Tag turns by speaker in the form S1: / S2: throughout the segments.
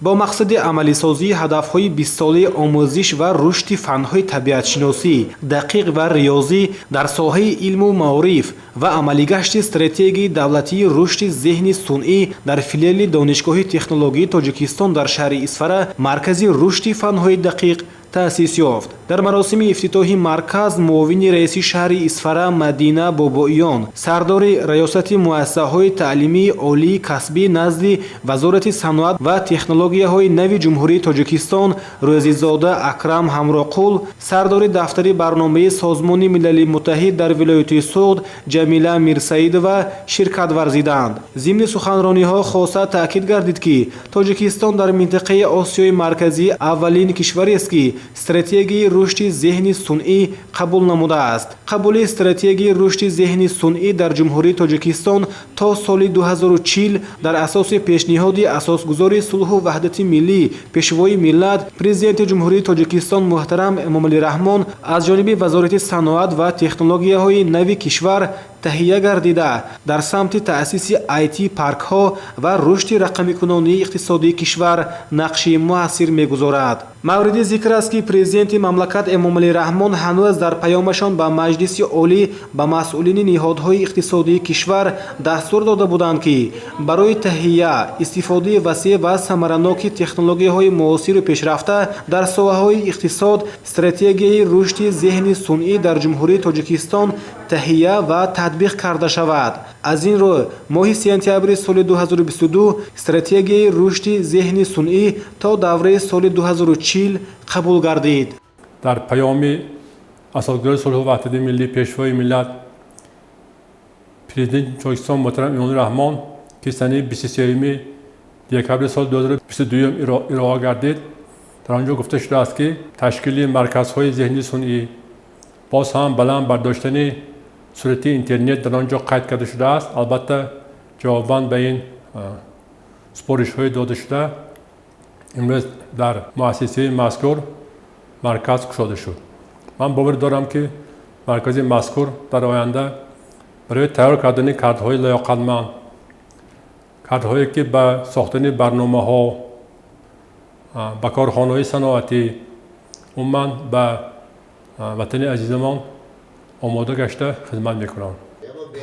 S1: Бо мақсади амалисозии ҳадафҳои бистсолаи омӯзиш ва рушди фанҳои табиатшиносӣ, дақиқ ва риёзӣ дар соҳаи илму маориф ва амалигашти стратегияи давлатии рушди зеҳни сунъӣ дар филиали Донишгоҳи технологии Тоҷикистон дар шаҳри Исфара Маркази рушди фанҳои дақиқ таъсис ёфт. Дар маросими ифтитоҳи марказ муовини раиси шаҳри Исфара Мадина Бобоиён, сардори Раёсати муассисаҳои таълимии олии касбӣ назди Вазорати саноат ва технологияҳои нави Ҷумҳурии Тоҷикистон Рӯзизода Акрам Ҳамроқул, сардори дафтари барномаи Созмони Милали Муттаҳид дар вилояти Суғд Ҷамила Мирсаидова ширкат варзиданд. Зимни суханрониҳо хоса таъкид гардид, ки Тоҷикистон дар минтақаи Осиёи Марказӣ аввалин кишварест, ки стратегияи рушди зеҳни сунъӣ қабул намудааст. Қабули стратегияи рушди зеҳни сунъӣ дар Ҷумҳурии Тоҷикистон то соли 2040 дар асоси пешниҳоди асосгузори сулҳу ваҳдати миллӣ, Пешвои миллат, Президенти Ҷумҳурии Тоҷикистон муҳтарам Эмомалӣ Раҳмон аз ҷониби Вазорати саноат ва технологияҳои нави кишвар таҳия гардида, дар самти таъсиси IT паркҳо ва рушди рақамикунонии иқтисодии кишвар нақши муассир мегузорад. Мавриди зикр аст, ки Президенти мамлакат Эмомалӣ Раҳмон ҳанӯз дар паёмашон ба Маҷлиси Олӣ ба масъулини ниҳодҳои иқтисодии кишвар дастур дода буданд, ки барои таҳия, истифодаи васеъ ва самараноки технологияҳои муосиру пешрафта дар соҳаҳои иқтисод стратегияи рушди зеҳни сунъӣ дар Ҷумҳурии Тоҷикистон таҳия ва татбиқ карда шавад. Аз ин рӯ моҳи сентябри соли 2022 стратегияи рушди зеҳни сунъӣ то давраи соли 2040 қабул гардид.
S2: Дар паёми асосгузори сулҳу ваҳдати миллӣ, Пешвои миллат, Президенти Тоҷикистон муҳтарам Эмомалӣ Раҳмон, ки санаи 23 декабри соли 2022 ироа гардид, дар он ҷо гуфта шудааст, ки ташкили марказҳои зеҳни сунъӣ, боз ҳам баланд бардоштани суръати интернет дар он ҷо қайд карда шудааст. Албатта, ҷавобан ба ин супоришҳои додашуда имрӯз дар муассисаи мазкур марказ кушода шуд. Ман бовар дорам, ки маркази мазкур дар оянда барои тайёр кардани кадрҳои лаёқатманд, кадрҳое ки ба сохтани барномаҳо, ба корхонаҳои саноатӣ, умуман ба ватани азизамон омода гашта хизмат мекунанд.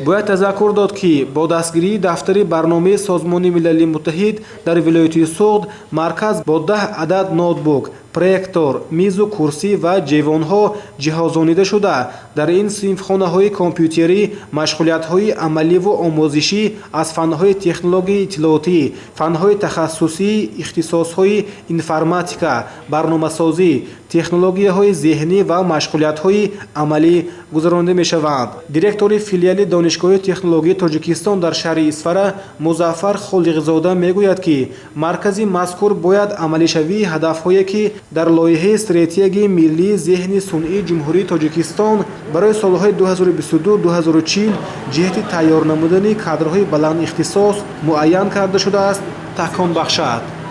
S1: Бояд тазаккур дод, ки бо дастгирии дафтари барномаи Созмони Милали Муттаҳид дар вилояти Суғд марказ бо 10 адад ноутбук, проектор, мизу курсӣ ва ҷевонҳо ҷиҳозонида шуда, дар ин синфхонаҳои компютерӣ машғулиятҳои амаливу омӯзишӣ аз фанҳои технологияи иттилоотӣ, фанҳои тахассусии ихтисосҳои информатика, барномасозӣ, технологияҳои зеҳнӣ ва машғулиятҳои амалӣ гузаронида мешаванд. Директори филиали Донишгоҳи технологияи Тоҷикистон дар шаҳри Исфара Музаффар Холиқзода мегӯяд, ки маркази мазкур бояд амалишавии ҳадафҳое, ки дар лоиҳаи стратегияи миллии зеҳни сунъии Ҷумҳурии Тоҷикистон барои солҳои 2022-2040 ҷиҳати тайёр намудани кадрҳои баландихтисос муайян карда шудааст, такон бахшад.